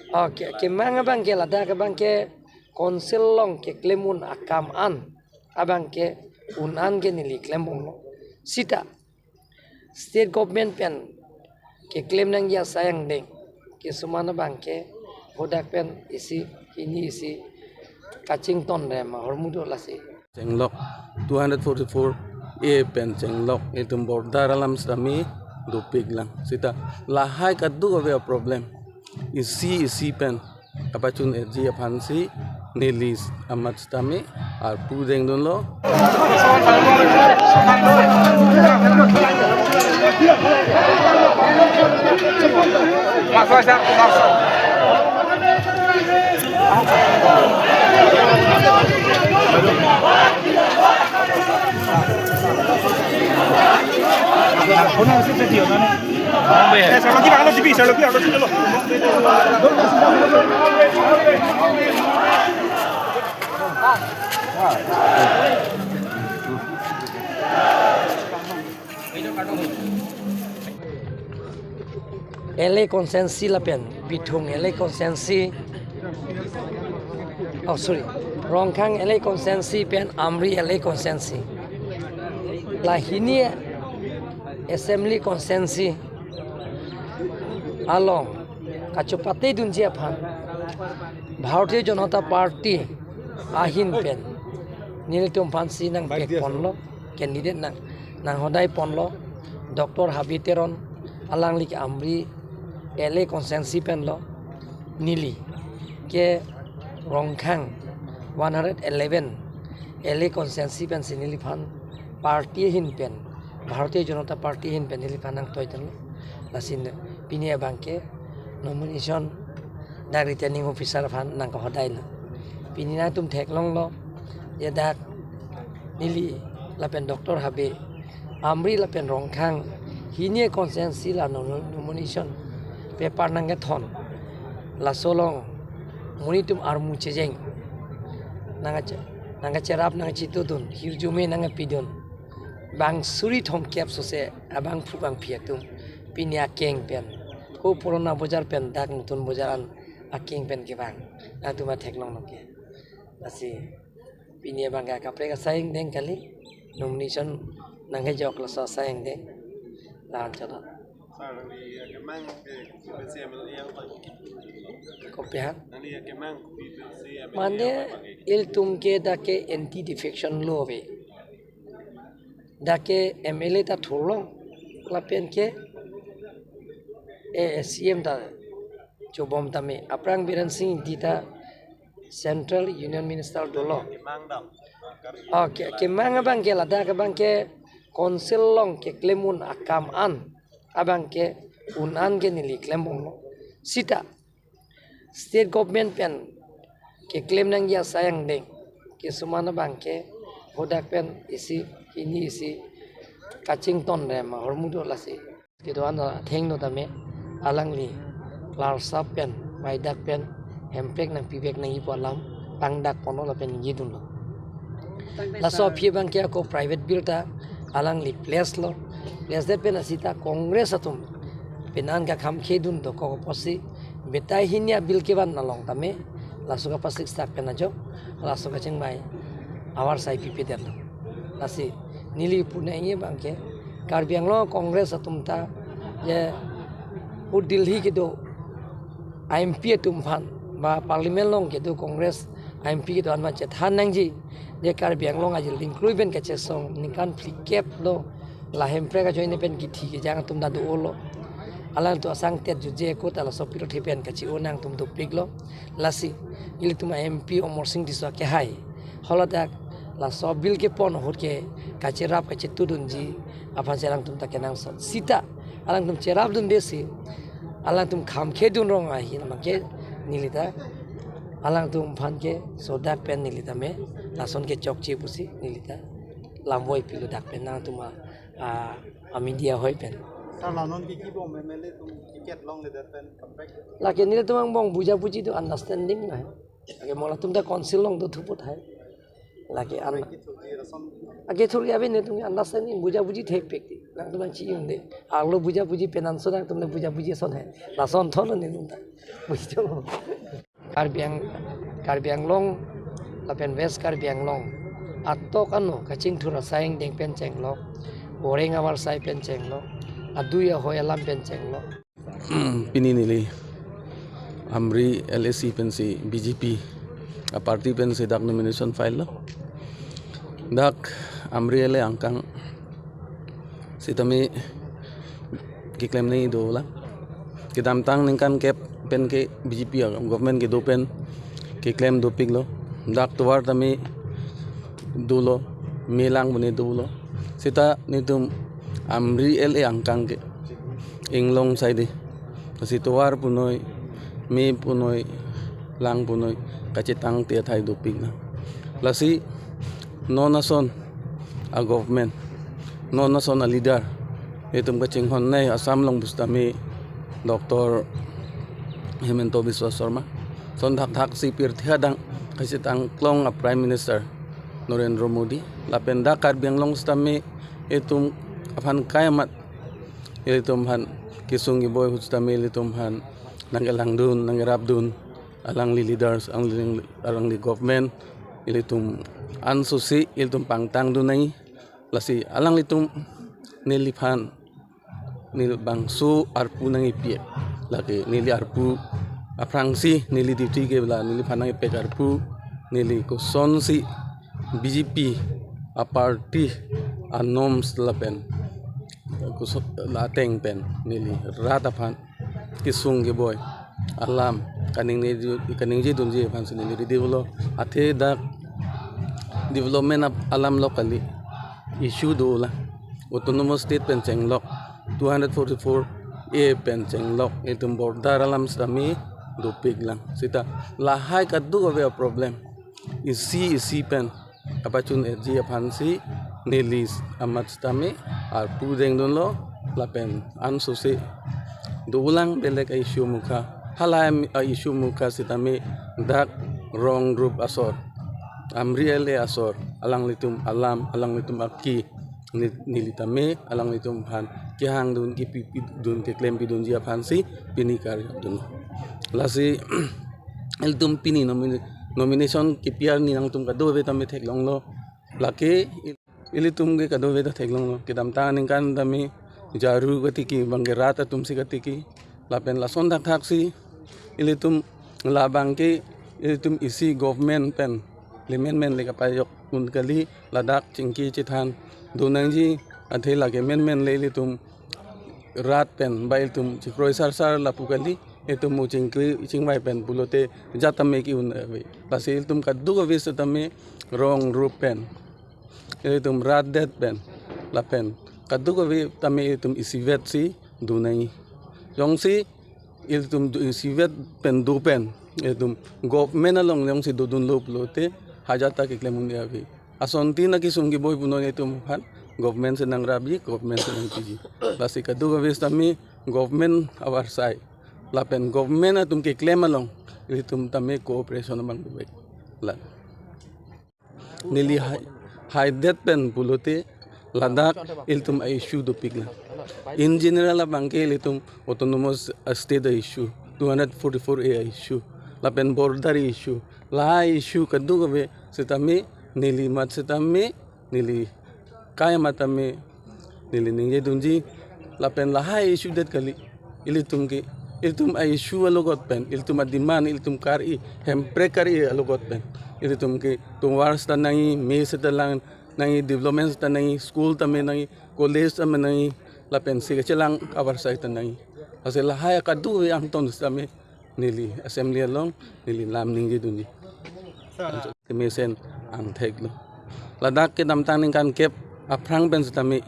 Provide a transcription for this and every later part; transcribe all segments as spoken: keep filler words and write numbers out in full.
Okay, kemang abang ke ladak abang ke council along keklem un akam an abang ke un an ke neli klembomlo. Sita state government pen keklem nangji asai angdeng kesuman abang ke hadak pen isi hini isi kachington rem ahormu do lasi. Chenglok two hundred forty-four A pen chenglok itum border alam sitame dopik lang. Sita lahai kadokave a-problem. Isi isi pen kapachun-eji aphansi neli amat sitame arpu dengdunlo. L A constituency lapen Bithung L A constituency, oh sorry, Rongkhang L A constituency pen Amri L A constituency, la hini assembly constituency along kachopate dunji aphan Bharatiya Janata Party ahin pen nelitum aphansi nangpek ponlo, candidate nang nanghodai ponlo Doctor Habe Teron, alangli ke Amri L A constituency penlo, neli ke Rongkhang one hundred eleven L A constituency pensi neliphan party ahin pen, Bharatiya Janata Party ahin pen neliphan nangtoidunlo. Lasi pini abang ke nomination dak returning officer aphan nangkahodailo. Pini nangtum theklonglo, ya dak neli lapen Doctor Habe, Amri lapen Rongkhang hini constituency la nom- nomination paper nangkethon. Laso along monit atum armu chejeng, nangkache- nangkacherap nangkachetudun, hirjume nangkapidun. Bang suri thomkep sose abangphu bangphi atum pini akeng pen, ko Purana Bazar pen dak Nutun Bazar an akeng pen kevang, nangtum theklonglo ke. Lasi pini abang ke kaprek asai angdeng kali, nomination nangkejok laso asai angdeng. Lahan chodot. Sir, nangli akemang ke P P C M L A yang apa? Kopi han? Nangli akemang P P C M L A mane yang apa? Ilitum ke dak ke anti defection law ave. Dak ke M L A ta thurlong lapen ke, eh, C M ta chobom tame, aphrang Biren Singh Engti ta Central Union Minister dolo. Okay, kemang abang ke ladak abang ke council along keklem un akam an abang ke un an ke neli klembomlo. Sita state government pen keklem nangji asai angdeng kesuman abang ke hadak pen isi hini isi kachington rem ahormu do lasi. Kedo-an athengno tame alangli klarsap pen maidak pen hemprek nangpivek nangji pu alam pangdak ponlo lapen ningjedunlo. Laso aphi abang ke ako private bill ta alangli place lo. Place det pen asita Congress atum penan kakham khedun dokok apotsi betai hini a-bill kevan along tame laso kapasik stak pen ajok laso kachingbai avar sai pipedetlo. Lasi neli puna ingi abang ke Karbi Anglong Congress atum ta, ya, pu Delhi kedo M P atum aphan ba Parliament along kedo Congress M P kedo-an ma chethan nangji, je Karbi Anglong ajil dingklui pen kachesong ningkan phlikep lo, la hemprek ajoine pen kithi kejang atum ta do-olo. Alangtum asang tet juje ko ta laso pirthe pen kachi-o nangtum dopiklo. Lasi ilitum M P Amarsing Tisso kehai, haladak laso bill kepon ahut ke kacherap kachetudunji aphan si alangtum ta kenangsot. Sita alangtum cherapdundesi alangtum kham khedun rong ahin abang ke neli ta alangtum aphan ke sodak pen neli tame lason kechokche pusi neli ta lamvoi pilo dak pen nangtum a, a, a media hoi pen. Sir, la non ke kibom M L A atum ticket longledet pen kaprek? Lake nelitum angbong bujabuji do, understanding nai. Lake mo latum ta council along do thuput hai. Lake an. Kaprek kethurji rason. Ake thurji abin nelitum understanding bujabuji thepik ti. Nangtum nangchi-un de. Arlo buja buji penanso nangtum le buja buji ason he. Lason thon lo nelitum ta. Buji to. Karbi Ang-, Karbi Anglong lapen West Karbi Anglong atok ano kachingthur asai angdeng pen chenglok, oreng avarsai pen chenglok, adui ahoi alam pen chenglok. Pini neli Amri L A C pensi B J P a party pensi dak nomination file lo. Dak Amri L A angkang sitame keklem nangji dolang. Kedamtang ningkan kep pen ke B J P a government kedo pen keklem dopiklo. Dak tovar tame dolo, me lang pune dolo. Sita nelitum Amri L A angkang ke inglong saide. Lasi tovar punoi, me punoi, lang punoi kachetang te athai dopik na. Lasi non ason a government, non ason a leader, itum kachinghon nei Assam along pusitame Doctor Himanta Biswa Sarma. Lason thakthak si pirthe adang kachetang klong a Prime Minister Narendra Modi. Lapen dak Karbi Anglong sitame itum aphan kai amat, ilitum aphan kesung keboi ahut sitame ilitum aphan nangkelangdun, nangkerapdun, alangli leaders, alangli, alangli government, ilitum ansosi ilitum pangtangdun nangji. Lasi alanglitum neliphan, neli bangso arpu nangkepi. Lake neli arpu aphrangsi neli duty ke la neliphan nangkepek arpu, neli kosonsi B J P a party a norms lapen koson la ateng pen neli rat aphan kesung keboi alam kaningje du-, kaningje dunji aphansi neli ready lo. Athe dak development ap-, alam lo kali, issue dolang. Autonomous State pen chenglok, two hundred forty-four A pen chenglok, itum border alam sitame dopik lang. Sita lahai kadokave a problem isi isi pen kapachun-eji aphansi neli amat sitame arpu dengdunlo lapen ansosi dolang belek a issue mukha, halahai a issue mukha sitame dak rong rup asor, Amri L A asor, alanglitum alam, alanglitum aki, ne-, neli tame alanglitum aphan kehangdun, kepipidun, keklempidunji aphansi pini karjapdun. Lasi ilitum pini nomine-, nomination kepi arni nangtum kadokave tame theklonglo. Lake ilitum ke kadokave ta theklonglo. Kedamtang aningkan tame jaru katiki, bangke rat atumsi katiki. Lapen lason thakthak si ilitum labangke ilitum isi government pen le menmen le kapajok un kali, ladak chingki chethan do nangji, athe lake menmen le ilitum rat pen ba ilitum chikroi sarsar lapu kali, itum mu chingki chingvai pen pulote jat tame ke-un ave. Lasi ilitum kadokave sitame rong rup pen, ilitum rat det pen, lapen kadokave tame ilitum isivet si do nangji. Jongsi ilitum do isivet pen do pen, ilitum government along jongsi dodunlo pulote hajat ta keklem un-e ave. Asontin akesung keboi punon itum aphan, government si nangrapji, government si nangpiji. Lasi kadokave sitame government avarsai lapen government atum keklem along ilitum tame cooperation abang dovek. La neli hai, haidet pen pulote ladak ilitum a issue dopik lang. In general abangke ilitum autonomous, uh, state a issue, two hundred forty-four A a issue, lapen border issue, lahai issue kadokave sitame neli mat sitame, neli kai amat tame neli ningjedunji, lapen lahai issue det kali. Ilitum ke, ilitum a issue alogot pen, ilitum a demand, ilitum kar-i, Hemprek kar-i alogot pen, ilitum ke tovar sita nangji, me sita lang nangji, development sita nangji, school tame nangji, college tame nangji, lapen si kachelang avarsai ta nangji. Lasi lahai kadokave angton sitame neli assembly along neli lam ningjedunji. Kemesen angthek lo. Ladak kedamtang ningkan kep aphrang pen sitame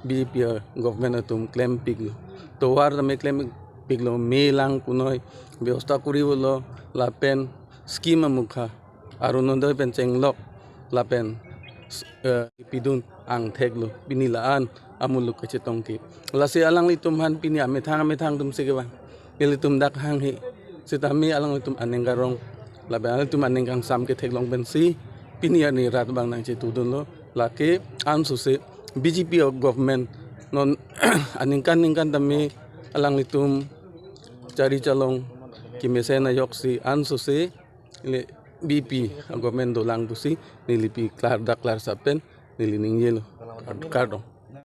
B J P government atum klempiklo. Tovar tame klempiklo, me lang punoi bebosta kori pulo, lapen scheme amukha, Orunodoi pen chenglok, lapen, eh, pidun angthek lo, pini la-an amuluk kachetong ke. Lasi alanglitum aphan pini amethang amethang atumsi kevang. Ilitum dak hanghe sitame alanglitum aning karong, lapen alanglitum aning kangsam ketheklong pensi pini arni rat abang nangchetudunlo. Lake ansosi B J P government non aningkan ningkan tame alanglitum chari chalong kemesen ajoksi ansose le B P a government dolang pusi neli pi klardak klarsa pen neli ningjelo. Kardom.